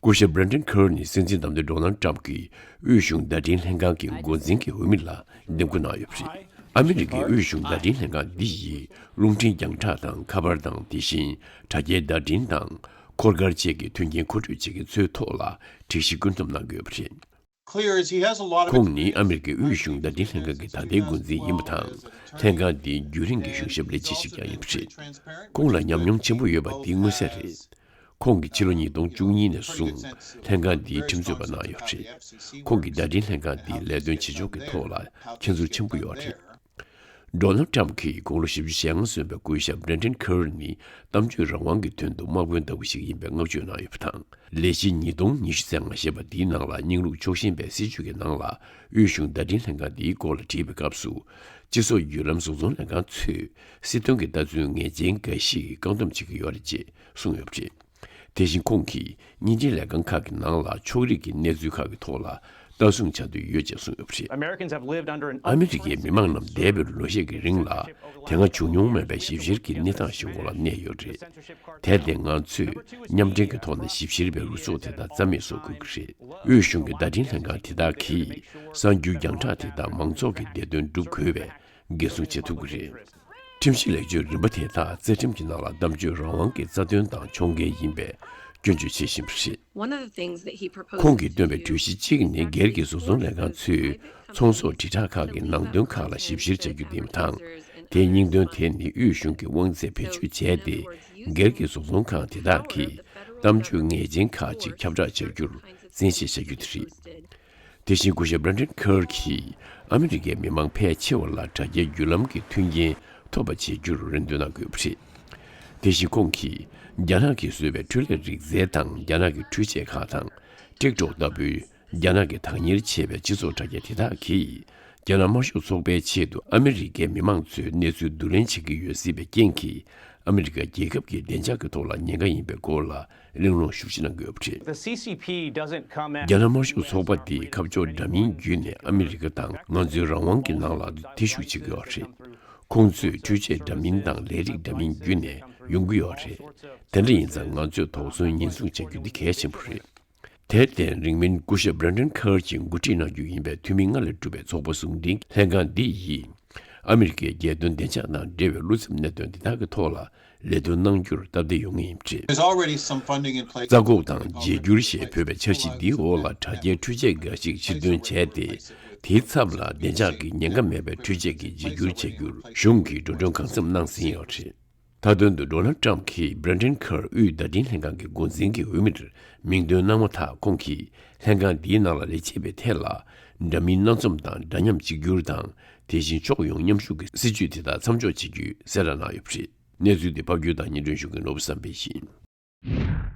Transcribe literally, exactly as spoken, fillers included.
སྐུ་ཞབས་Brandon Kerr ནི་སྲིད་འཛིན་བདམས་ཐོན་Donald Trump གྱིས་དབུས་གཞུང་བརྡ་འཕྲིན་ལྷན་ཁང་གི་འགོ་འཛིན་གྱི་འོས་མི་ལ་འདེམས་བསྐོ་གནང་ཡོད་པ་རེད། ཨ་མི་རི་ཀའི་དབུས་གཞུང་བརྡ་འཕྲིན་ལྷན་ཁང་འདི་ཡིས་རླུང་འཕྲིན་རྒྱང་བསྒྲགས་དང་ཁ་པར་དང་། དེ་བཞིན་དྲ་རྒྱའི་བརྡ་འཕྲིན་དང་འཁོར་སྐར་བཅས་ཀྱི་མཐུན་རྐྱེན་མཁོ་སྤྲོད་བྱེད་མཁན་ཚོའི་ཐོག་ལ་སྒྲིག་གཞི་བཀོད་འདོམས་གནང་གི་ཡོད་པ་རེད། Clear is he has a lot of ཁོང་ནི་ཨ་མི་རི་ཀའི་དབུས་གཞུང་བརྡ་འཕྲིན་ལྷན་ཁང་གི་ད་ལྟའི་འགོ་འཛིན་ཡིན་པ་དང་། ལྷན་ཁང་འདིའི་རྒྱུན་རིང་གི་གཞུང་ཞབས་ལས་བྱེད་ཞིག་ཀྱང་ཡིན་པ་རེད། ཁོང་ལ་ཉམས་མྱོང་ཆེན་པོ་ཡོད་པ་འདི་མངོན་གསལ་རེད། ཁོང་གིས་ཕྱི་ལོ་ཉིས་སྟོང་བཅུ་གཉིས་ནས་བཟུང་ལྷན་ཁང་འདིའི་ཁྲིམས་རྩོད་པ་གནང་ཡོད་པ་རེད། ཁོང་གིས་བརྡ་འཕྲིན་ལྷན་ཁང་འདིའི་ལས་དོན་བྱེད་ཕྱོགས་ཀྱི་ཐོག་ལ་མཁྱེན་ཚོར་ཆེན་པོ་ཡོད་རེད། Donald Trump གིས་དགུང་ལོ་བཞི་བཅུ་ཞེ་ལྔ་སོན་པའི་སྐུ་ཞབས་Brandon Kerr ནི་གཏམ་བརྗོད་རང་དབང་གི་དོན་དུ་དམག་དཔོན་ལྟ་བུ་ཞིག་ཡིན་པའི་བསྔགས་བརྗོད་གནང་ཡོད་པ་དང་། ལས་གཞི་ཉིས་སྟོང་ཉི་ཤུ་རྩ་ལྔ་ཞེས་པ་འདིའི་ནང་ལ་རྙིང་ལུགས་ཕྱོགས་ཞེན་པའི་སྲིད་བྱུས་ཀྱི་ནང་ལ་དབུས་གཞུང་བརྡ་འཕྲིན་ལྷན་ཁང་འདིའི་སྐོར་ལ་དྲིས་པའི་སྐབས་སུ། སྤྱི་ཚོགས་བརྒྱུད་ལམ་བཟོ་ཚོང་ལྷན་ཁང་ཚོས་སྲིད་དོན་གྱི་ལྟ་ཚུལ་ངེས་ཅན་འགའ་ཞིག་བཀག་སྡོམ་བྱེད་ཀྱི་ཡོད་རེད་ཅེས་གསུངས་ཡོད་པ་རེད། དེ་བཞིན་ཁོང་གིས་བརྙན་འཕྲིན་ལས་ཁང་ཁག་གི་ནང་ལ་ཕྱོགས་རིས་ཀྱི་གནས་ཚུལ་ཁག་གི་ཐོག་ལ་ལྟ་སྲུང་བྱ་འདོད་ཡོད་ཅེས་གསུངས་ཡོད་པ་རེད། Americans have lived under an ཨ་མི་རི་ཀའི་མི་མང་རྣམས་འདས་པའི་ལོ་ཤས་ཀྱི་རིང་ལ་དེ་སྔ་བྱུང་མྱོང་མེད་པའི་ཞིབ་བཤེར་གྱི་གནས་སྟངས་ཤིག་འོག་ལ་གནས་ཡོད་རེད། དེར་བརྟེན་ང་ཚོས་མཉམ་འབྲེལ་གྱི་ཐོག་ནས་ཞིབ་བཤེར་བའི་རུ་ཚོགས་དེ་དག་རྩ་མེད་བཟོ་དགོས་ཀྱི་རེད། དབུས་གཞུང་གི་བརྡ་འཕྲིན་ལྷན་ཁང་དེ་དག་གིས་གསར་འགྱུར་རྒྱང་བསྒྲགས་དེ་དག་མང་ཚོགས་ཀྱི་བདེ་དོན་སྒྲུབ་དགོས་པའི་འགན་སྲུང་བྱེད་ཐུབ་ཀྱི་རེད། ཁྲིམས་ཞིབ་ལེགས་བཅོས་རིམ་པ་དེ་དག་རྩ་ཁྲིམས་ཀྱི་ནང་ལ་གཏམ་བརྗོད་རང་དབང་གི་རྩ་དོན་དང་ཕྱོགས་འགལ་ཡིན་པའི་སྐྱོན་བརྗོད་བྱེད་བཞིན་པ་རེད། One of the things that he proposed ཁོང་གིས་བཏོན་པའི་གྲོས་གཞི་གཅིག་ནི། སྒེར་གྱི་བཟོ་ཚོང་ལས་ཁང་ཚོས་ཚོང་ཟོག་དྲིལ་བསྒྲགས་ཁག་གི་ནང་དོན་ཁག་ལ་ཞིབ་བཤེར་བྱ་རྒྱུ་དེ་ཡིན་པ་དང་། དེའི་སྙིང་དོན་དེ་ནི་དབུས་གཞུང་གི་དབང་ཚད་བེད་སྤྱོད་བྱས་ཏེ། སྒེར་གྱི་བཟོ་ཚོང་ཁང་དེ་དག་གིས་གཏམ་བརྗོད་ངེས་ཅན་ཁག་ཅིག་ཁྱབ་བསྒྲགས་བྱ་རྒྱུར་བཙན་ཤེད་བྱ་རྒྱུ་དེ་རེད། དེ་བཞིན་སྐུ་ཞབས་Brandon Kerr གྱིས་ཨ་མི་རི་ཀའི་མི་མང་ཕལ་ཆེ་བ་ལ་དྲ་རྒྱའི་བརྒྱུད་ལམ་གྱི་མཐུན་རྐྱེན་ཐོབ་པ་བྱེད་རྒྱུར་རེ་འདུན་གནང་དགོས་པ་རེད། དེ་བཞིན་ཁོང་གིས་རྒྱ་ནག་གིས་བཟོས་པའི་འཕྲུལ་ལས་རིག་རྩལ་དང་རྒྱ་ནག་གི་འཕྲུལ་ཆས་ཁག་དང་། TikTok ལྟ་བུའི་རྒྱ་ནག་གི་བདག་གཉེར་བྱས་པའི་སྤྱི་ཚོགས་དྲ་རྒྱ་དེ་དག་གིས་རྒྱ་ནག་དམར་ཤོག་ཚོགས་པའི་ཆེད་དུ་ཨ་མི་རི་ཀའི་མི་མང་ཚོའི་གནས་ཚུལ་བསྡུ་ལེན་བྱེད་ཀྱི་ཡོད་སྲིད་པའི་རྐྱེན་གྱིས། ཨ་མི་རི་ཀ་རྒྱལ་ཁབ་ཀྱི་བདེ་འཇགས་ཀྱི་ཐོག་ལ་ཉེན་ཁ་ཡིན་པའི་སྐོར་ལ་གླེང་སློང་ཤུགས་ཆེ་གནང་དགོས་པ་རེད། The C C P doesn't come at རྒྱ་ནག་དམར་ཤོག་ཚོགས་པ་འདིས་ཁ་ཕྱོགས་འདྲ་མིན་བརྒྱུད་ནས་ཨ་མི་རི་ཀ་དང་ང་ཚོའི་རང་དབང་གི་ནང་ལ་ཐེ་ཞུགས་བྱེད་ཀྱི་ཡོད་རེད། ཁོང་ཚོས་འཕྲུལ་ཆས་འདྲ་མིན་དང་ལས་རིགས་འདྲ་མིན་བརྒྱུད་ནས་ཡོང་གི་ཡོད་རེད། དེ་འདྲ་ཡིན་ཙང་ང་ཚོས་དོགས་ཟོན་ཉེན་སྲུང་བྱ་རྒྱུ་འདི་གལ་ཆེན་པོ་རེད། དེར་བརྟེན་རིང་མིན་སྐུ་ཞབས་Brandon Kerr གྱིས་འགོ་ཁྲིད་གནང་རྒྱུ་ཡིན་པའི་འཐུས་མི་ལྔ་ལས་གྲུབ་པའི་ཚོགས་པ་ཟུང་འབྲེལ་ལྷན་ཁང་འདི་ཡིས། ཨ་མི་རི་ཀའི་རྒྱལ་དོན་བདེ་འཇགས་དང་འབྲེལ་བའི་བློ་འཚབ་གནད་དོན་འདི་དག་གི་ཐོག་ལ་ལས་དོན་གནང་རྒྱུར་སྟབས་བདེ་ཡོང་ངེས་ཡིན་པ་རེད། There's already some funding in place. རྩ་འགོག་དང་རྒྱས་འགྱུར་ཞེས་འབོད་པའི་འཆར་གཞི་འདིའི་འོག་ལ་དྲ་རྒྱའི་འཕྲུལ་ཆས་འགའ་ཞིག་ཕྱིར་འདོན་བྱས་ཏེ། དེའི་ཚབ་ལ་བདེ་འཇགས་ཀྱི་ཉེན་ཁ་མེད་པའི་འཕྲུལ་ཆས་ཀྱི་བརྗེ་སྒྱུར་བྱ་རྒྱུར་གཞུང་གིས་འགྲོ་གྲོན་གང་འཚམ་གནང་ཟིན་ཡོད་རེད། མཐའ་དོན་དུ་Donald Trump གྱིས་Brandon Kerr དབུས་བརྡ་འཕྲིན་ལྷན་ཁང་གི་འགོ་འཛིན་གྱི་འོས་མིར་མིང་འདོན་གནང་མ་ཐག་ཁོང་གིས་ལྷན་ཁང་འདིའི་ནང་ལ་ལས་བྱེད་པའི་ཐད་ལ་འདྲ་མིན་སྣ་འཛོམས་དང་འདྲ་མཉམ་གཅིག་གྱུར་དང་། དེ་བཞིན་ཕྱོགས་ཡོངས་མཉམ་ཞུགས་ཀྱི་སྲིད་ཇུས་དེ་དག་མཚམས་འཇོག་བྱེད་རྒྱུའི་གསལ་བསྒྲགས་གནང་ཡོད་པ་རེད། གནས་ཚུལ་དེ་ཕབ་སྒྱུར་དང་སྙན་སྒྲོན་ཞུ་མཁན་ནོར་བུ་བསམ་འཕེལ་ཡིན།